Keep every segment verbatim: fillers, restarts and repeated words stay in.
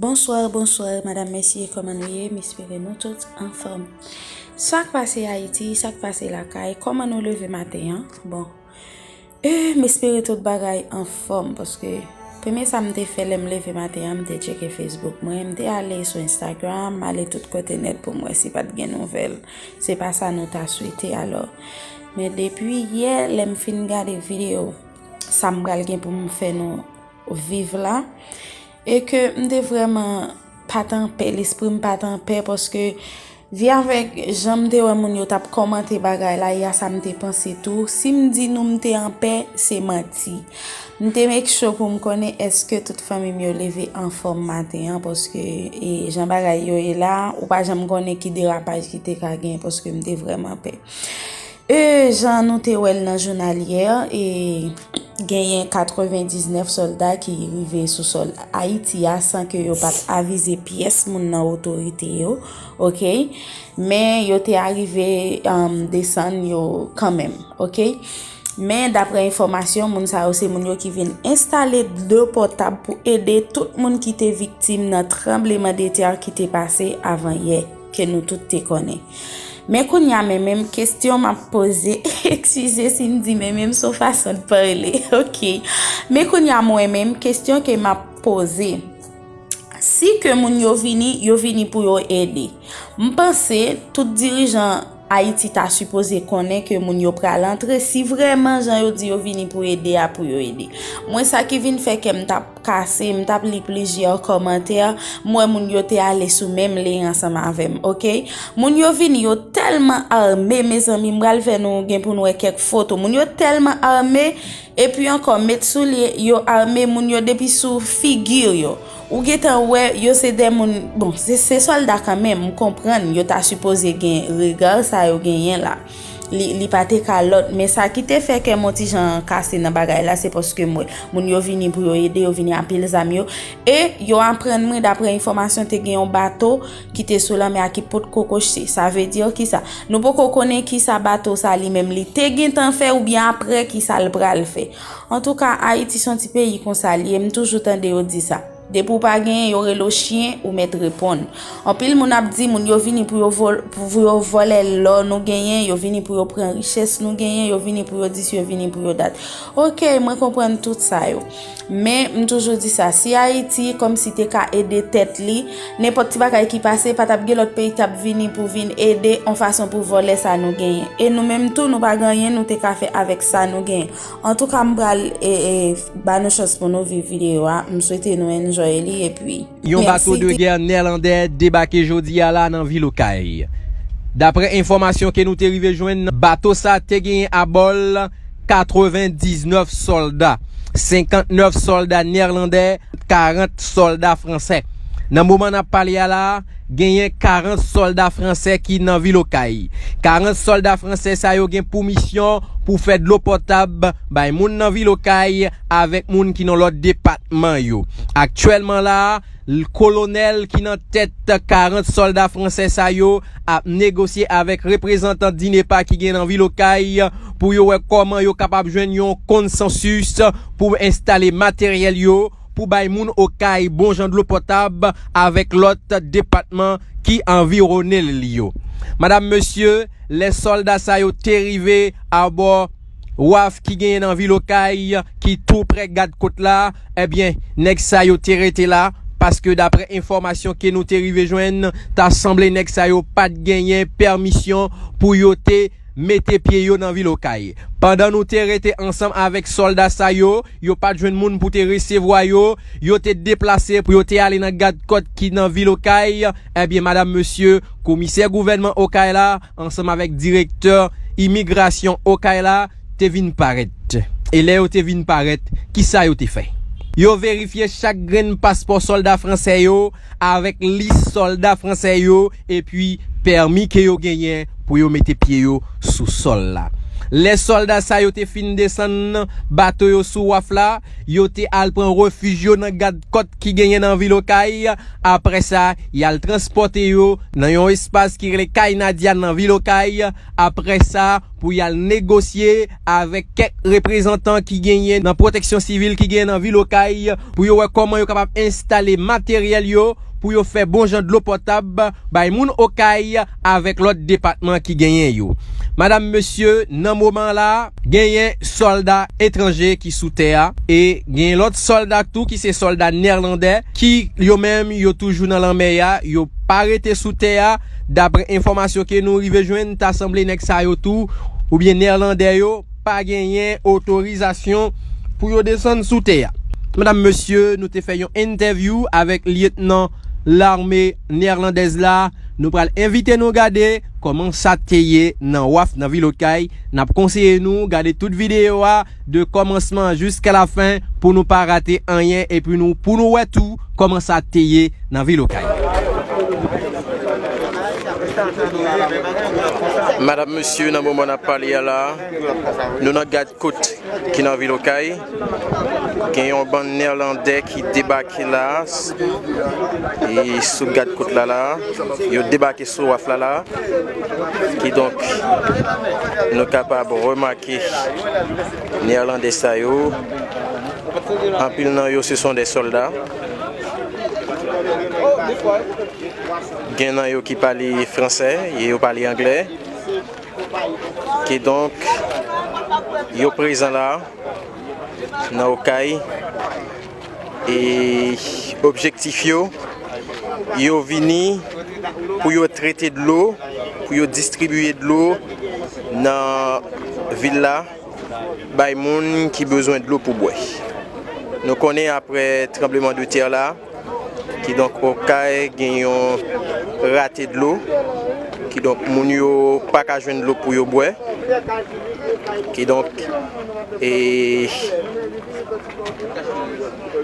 Bonswa, bonswa, madanm, mesye, kòman nou ye? M espere nou tout anfòm. Sa k pase Ayiti, sa k pase lakay, kòman nou leve maten an? Bon, e, m espere tout bagay anfòm, paske premye sa m te fè lè m leve maten an, m te tcheke Facebook mwen, m te ale sou Instagram, m ale tout kote nèt pou m wè si pa t gen nouvèl. Se pa sa nou ta swete alò. Men depi yè, lè m fin gade videyo, sa m pral gen pou m fè nou viv la, e ke m te vrèman pa t anpè, lespri m pa t anpè, paske vi avèk jan m te wè moun yo t ap kòmante bagay la, e a sa m te panse tou. Si m di nou m te anpè, se manti. M te make sure pou m konnen èske tout fanmi m yo leve anfòm maten an, paske, e, jan bagay yo ye la, ou pa janm konnen ki derapaj ki te ka gen, paske m te vrèman pè. E jan nou te wè l nan jounal yè, e genyen katrevendiznèf sòlda ki rive sou sòl Ayiti a san ke yo pa t avize pyès moun nan otorite yo, oke? Men yo te arive, um, desann yo kanmenm, oke? Men daprè enfòmasyon, moun sa yo se moun yo ki vin enstale dlo potab pou ede tout moun ki te viktim nan tranblemanntè ki te pase avan yè, ke nou tout te konnen. Men kounye a, men menm kesyon m ap poze, eskize si m di men menm, se yon fason de pale, oke. Men kounye a, mwen menm, kesyon ke m ap poze, si ke moun yo vini, yo vini pou yo ede. M panse tout dirijan Ayiti ta sipoze konnen ke moun yo pral antre, si vrèman jan yo di yo vini pou ede a, pou yo ede. Mwen, sa ki vin fè kè m t ap kase, m t ap li plizyè kòmantè, m wè moun yo te ale sou menm liy ansanm avè m, oke? Moun yo vini, yo tèlman ame, mezanmi, m pral fè nou gen pou nou wè kèk foto. Moun yo tèlman ame, epi ankò, met soulye, yo ame moun yo depi sou figi yo. Ou gentan wè, yo se de moun, bon, se, se sòlda kanmenm, m konprann, yo ta sipoze gen rega sa yo genyen la. Li, li pa te ka lòt, men sa ki te fè kè m yon ti jan kase nan bagay la, se paske m wè moun yo vini pou yo ede, yo vini a pil zam yo, e yo aprann mwen, daprè enfòmasyon, te gen yon bato ki te sou lanmè a ki potko koste. Sa vle di ki sa? Nou poko konnen ki sa bato sa li menm li te gentan fè oubyen aprè ki sa l pral fè. Antouka, Ayiti se yon ti peyi konsa l ye, m toujou tande yo di sa. Depi w pa genyen, yo rele w chen, ou mèt reponn. Anpil moun ap di moun yo vini pou yo vòl-, pou yo vòlè lò nou genyen, yo vini pou yo pran richès nou genyen, yo vini pou yo di si, yo vini pou yo dat. Oke, mwen konprann tout sa yo. Men, m toujou di sa, si Ayiti kòmsi te ka ede tèt li, nenpòt ti bagay ki pase, pa t ap gen lòt peyi k t ap vini pou vin ede yon fason pou vòlè sa nou genyen. E nou menm tou, nou pa gen anyen nou te ka fè avèk sa nou genyen. Antouka, m pral, e, e, ba nou chans pou nou viv videyo a. M swete nou enjoy li, epi yon bato de gè nèlandè debake jodi a la nan vil Okay. Daprè enfòmasyon ke nou te rive jwenn, bato sa te genyen abò l katrevendiznèf sòlda, senkantnèf sòlda nèlandè, karant sòlda fransè. Nan moman n ap pale a la, genyen karant sòlda fransè ki nan vil Okay. Karant sòlda fransè sa yo gen pou misyon pou fè dlo potab bay moun nan vil Okay avèk moun ki nan lòt depatman yo. Aktyèlman la, l-, kolonèl ki nan tèt karant sòlda fransè sa yo ap negosye avèk reprezantan DINEPA ki gen nan vil Okay pou yo wè kòman yo kapab jwenn yon konsansis pou enstale materyèl yo pou bay moun Okay bon jan dlo potab avèk lòt depatman ki anviwonnen l yo. Madanm, mesye, lè sòlda sa yo te rive abò waf ki genyen nan vil Okay, ki tou prè gad kot la, ebyen, nèg sa yo te rete la, paske daprè enfòmasyon ke nou te rive jwenn, ta sanble nèg sa yo pa t genyen pèmisyon pou yo te mete pye yo nan vil Okay. Pandan nou te rete ansanm avèk sòlda sa yo, yo pa t jwenn moun pou te resevwa yo, yo te deplase pou yo te ale nan gad kot ki nan vil Okay. Ebyen, madanm, mesye, komisè gouvènman Okay la, ansanm avèk direktè imigrasyon Okay la, te vin parèt. E lè yo te vin parèt, kisa yo te fè? Yo verifye chak grenn paspò sòlda fransè yo avèk lis sòlda fransè yo epi pèmi ke yo genyen pou yo mete pye yo sou sòl la. Lè sòlda sa yo te fin desann bato yo sou waf la, yo te al pran refij yo nan gad kòt ki genyen nan vil Okay. Apre sa, y al transpòte yo nan yon espas ki rele Kay Nadia nan vil Okay. Apre sa, pou y al negosye avèk kèk reprezantan ki genyen nan pwoteksyon sivil ki genyen nan vil Okay, pou yo wè kòman yo kapab enstale materyèl yo, pou yo fè bon jan dlo pòtab bay moun Okay avèk lòt depatman ki genyen yo. Madanm, mesye, nan moman la, genyen sòlda etranje ki sou tè a, e genyen lòt sòlda tou ki se sòlda nèlandè, ki yo menm yo toujou nan lanmè a, yo pa rete sou tè a. Daprè enfòmasyon ke nou rive jwenn, ta sanble nèg sa yo tou, oubyen nèlandè yo, pa genyen otorizasyon pou yo desann sou tè a. Madanm, mesye, nou te fè yon entèvyou avèk lyetnan lame nèlandèz la. Nou pral envite nou gade kòman sa te ye nan waf nan vil Okay. N ap konseye nou gade tout videyo a de kòmansman jiska lafen pou nou pa rate anyen epi nou, pou nou wè tou kòman sa te ye nan vil Okay. Madanm, mesye, nan moman n ap pale a la, nou nan gad kot ki nan vil Okay. Gen yon bann nèlandè ki debake la, e sou gad kot la la, yo debake sou waf la la. Kidonk, nou kapab remake nèlandè sa yo. Anpil nan yo, se son de sòlda. Gen nan yo ki pale fransè, e yo pale anglè. Kidonk, yo prezan la, nan Okay, e objektif yo, yo vini pou yo trete dlo, pou yo distribiye dlo nan vil la, bay moun ki bezwen dlo pou bwè. Nou konnen apre tranbleman de tè la, kidonk Okay gen yon rate dlo, kidonk moun yo pa ka jwenn dlo pou yo bwè. Kidonk, e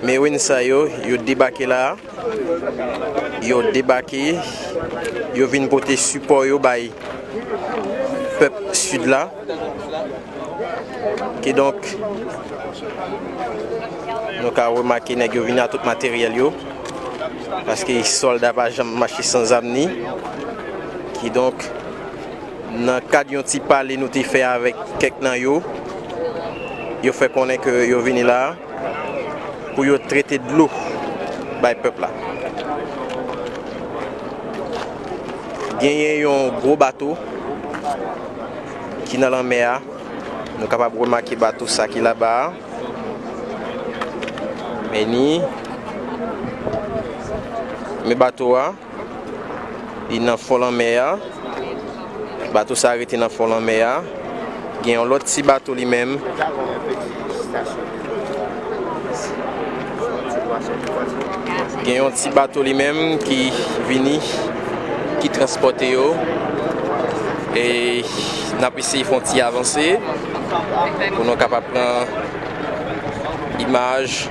Marines sa yo, yo debake la. Yo debake, yo vin pote sipò yo bay pèp Sid la. Kidonk, nou ka remake nèg yo vin a tout materyèl yo, paske sòlda pa janm mache san zam ni. Kidonk, nan kad yon ti pale nou te fè avèk kèk nan yo, yo fè konnen ke yo vini la pou yo trete dlo bay pèp la. Genyen yon gwo bato ki nan lanmè a. Nou kapab remake bato sa ki laba a. Men ni, men bato a, li nan fon lanmè a. Bato sa rete nan fon lanmè a. Gen yon lòt ti bato li menm. Gen yon ti bato li menm ki vini, ki transpòte yo. E n ap eseye fè yon ti avanse pou nou kapab pran imaj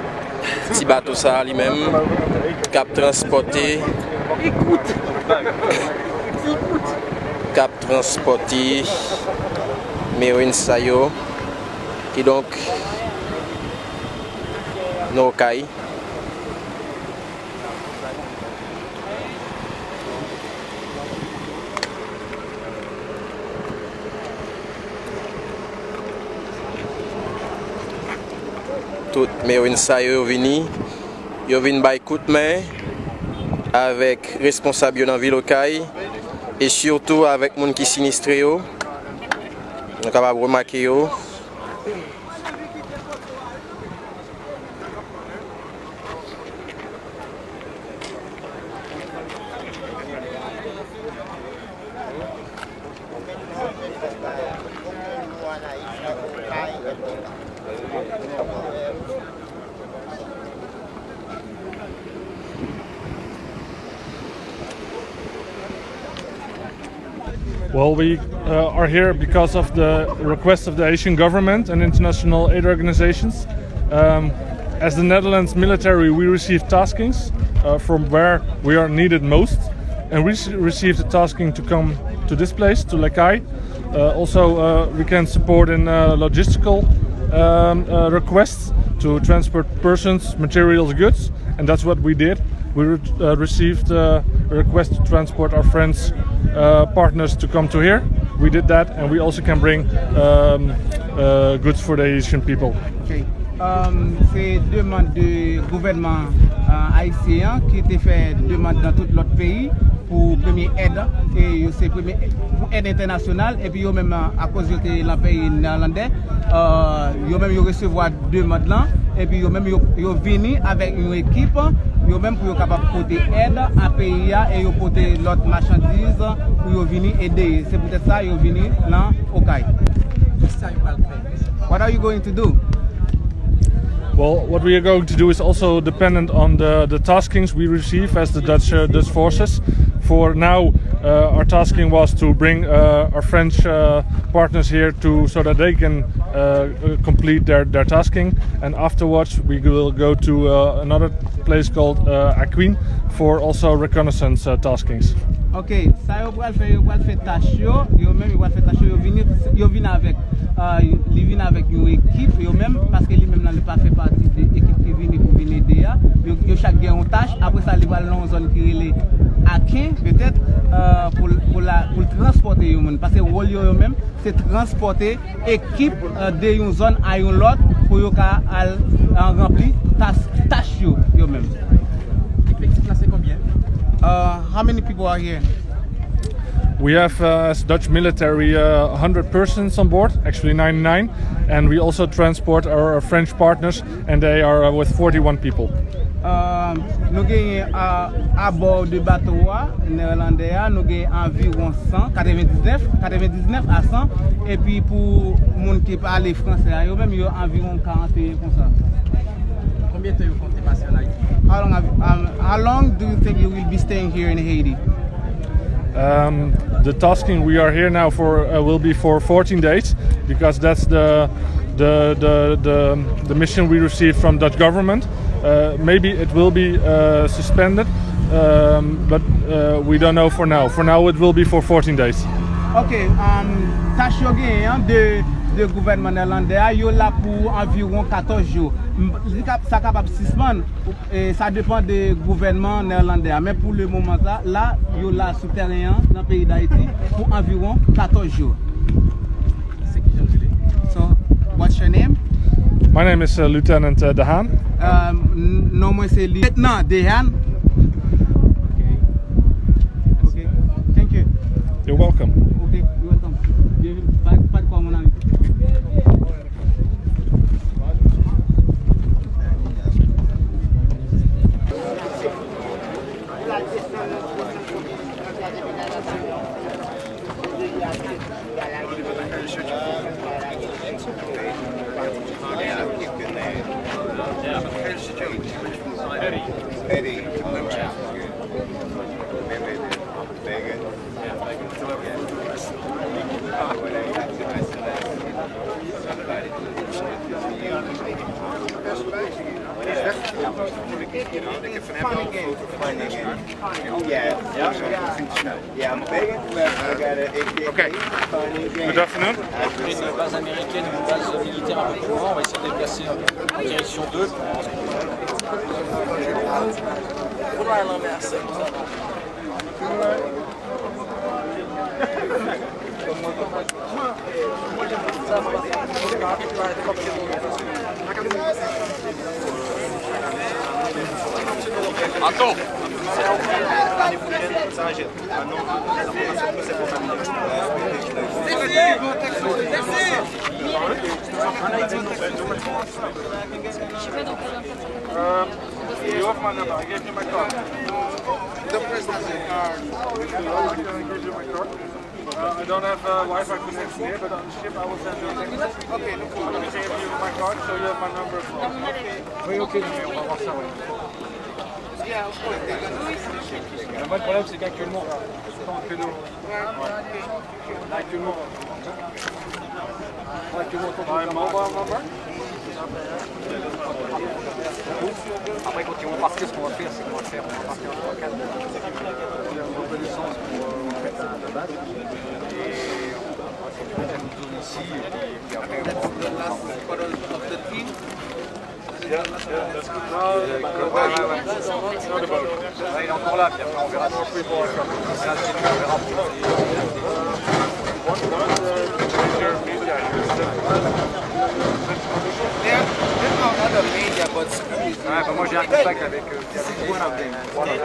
ti bato sa a li menm k ap transpòte, k ap transpòte Marines sa yo. Kidonk, nan Okay. Tout Marines sa yo, yo vini, yo vin bay kout men avèk responsab yo nan vil Okay, e sitou avèk moun ki sinistre yo. Nou kapab remake yo. Well, we uh, are here because of the request of the Haitian government and international aid organizations. Um, as the Netherlands military, we receive taskings uh, from where we are needed most. And we s- received a tasking to come to this place, to Les Cayes. Uh, also, uh, we can support in uh, logistical um, uh, requests to transport persons, materials, goods, and that's what we did. We re- uh, received uh, a request to transport our friends, uh, partners to come to here. We did that, and we also can bring um, uh, goods for the Haitian people. Ok. Um, se demann de gouvènman uh, ayisyen an ki te fè demann nan tout lòt peyi pou premye èd, e yo se premye pou èd entènasyonal, epi yo menm, uh, akoz yo te lan peyi nèlandè, uh, yo menm yo resevwa demann lan, epi yo menm yo, yo vini avèk yon ekip, yo menm pou yo kapab pote èd a peyi a, e yo pote lòt machandiz pou yo vini ede. Se poutèt sa yo vini lan Okay. Kisa yo pral fè? What are you going to do? Well, what we are going to do is also dependent on the, the taskings we receive as the Dutch, uh, Dutch forces. For now, uh, our tasking was to bring uh, our French uh, partners here to so that they can uh, uh, complete their, their tasking. And afterwards, we will go to uh, another place called uh, Aquin for also reconnaissance uh, taskings. Ok, sa yo pral fè, yo pral fè tach yo, yo menm yo pral fè tach yo, yo vini, yo vin avèk, uh, li vin avèk yon ekip, yo menm, paske li menm nan li pa fè pati de ekip ki vini pou vin ede a. Yo, yo chak gen yon tach, apre sa li pral nan yon zòn ki rele Aken, petèt, uh, pou, pou, la, pou l transpòte yon moun, paske wòl yo, yo menm, se transpòte ekip uh, de yon zòn a yon lòt pou yo ka al uh, ranpli tas, tach yo, yo menm. Efektif la se konbyen? Uh, how many people are here? We have, uh, as Dutch military, uh, a hundred persons on board, actually ninety-nine, and we also transport our French partners, and they are uh, with forty-one people. Uh, nou genyen a, abò de bato a, nèlandè a, nou genyen anviwon san, katrevendiznèf, katrevendiznèf a san, epi pou moun ki pale fransè a, yo menm yo anviwon karanteyen konsa. Konbyen tan yo konte pase an Ayiti? How long have, um, how long do you think you will be staying here in Haiti? Um, the tasking we are here now for uh, will be for fourteen days because that's the the the the, the mission we received from Dutch government. Uh, maybe it will be uh, suspended, um, but uh, we don't know for now. For now, it will be for fourteen days. Ok, um, tach yo genyen an de, de gouvènman nèlandè a, yo la pou anviwon katòz jou. M- li ka- Sa kapab sispann, e sa depann de gouvènman nèlandè a. Men pou le moman sa, la, yo la sou tèren an, nan peyi Dayiti, pou anviwon katòz jou. Se ki jan w rele? So, what's your name? My name is uh, Lieutenant uh, Dehaan. Um, n- non mwen se Lieutenant Dehaan. Ok. Thank you. You're welcome. Ok, you're welcome. Bienvenue. Pas, pas de quoi, mon ami. Okay. Good afternoon. Une base américaine, une base militaire un peu plus loin, on va essayer de déplacer en direction d'eux. Ato! Uh, you have my number. I gave you my card. The president card. Uh, I gave you my card. Uh, I don't have uh, Wi-Fi connection here, but on the ship I will send you a text. Okay, no problem. I gave you my card, so you have my number as well. Okay. Oui, ok, mais on va voir ça, ouais. Yeah, of course. Le vrai problème, c'est qu'actuellement, tant que nous, ouais, actuellement, My mobile number? Après, quand ils vont partir, ce qu'on va faire, c'est qu'on va faire, on va partir en trois quatre. Il y a une reconnaissance pour, euh, et on va faire une zone ici, et puis, et puis après, on va... That's the last photo of the team. Yeah, yeah, that's good. Ah, ouais, ouais, ouais. What about? Là, il est encore là, puis après, on verra si... There, there are other media, but... Ouais, bah, moi, j'ai un contact avec, euh, this is one of them. One of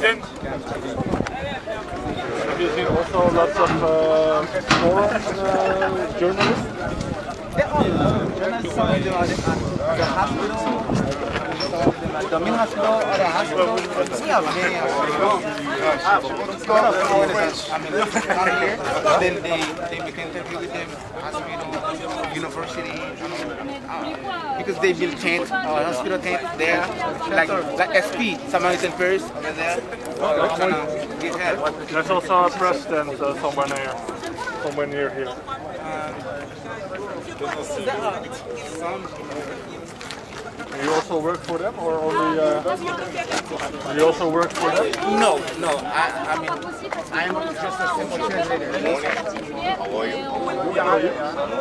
them. Have you seen also lots of, uh, foreign, uh, journalists? There are journalists, some of them are at the hospital. Some of them at Domin Hospital, other hospital. We have many hospitals. A lot of foreigners, I mean, come here, then they, they make interview with them. Hospital, university, uh, because they build tent, uh, hospital tent there, like, like S P, Samaritan Purse over there. Tryna get help. There's also a press tent, uh, somewhere near, somewhere near here. Um, there are some You also work for them, or only, uh, you also work for them? No, no. I, I mean, I'm just a simple translator. How are you? How are you?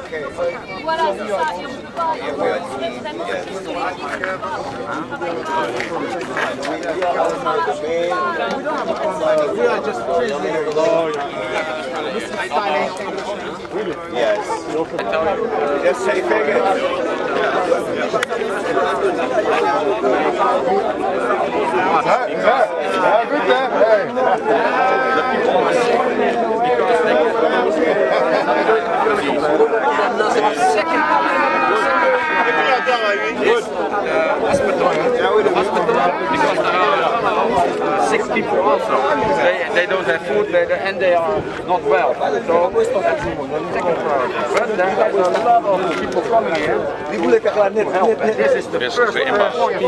Okay. Voilà, c'est ça. Et on peut pas avoir une semaine de sécurité. We are just translators. Oh, yeah. This is silent. Yes. Just say fake it. Hey, hey, hey, good time. Hey. Good. Hospital, because there are, uh, sick people also. They, they don't have food, they, they, and they are not well. So that's the second priority. But then there's a lot of people coming here to help. And this is the first priority.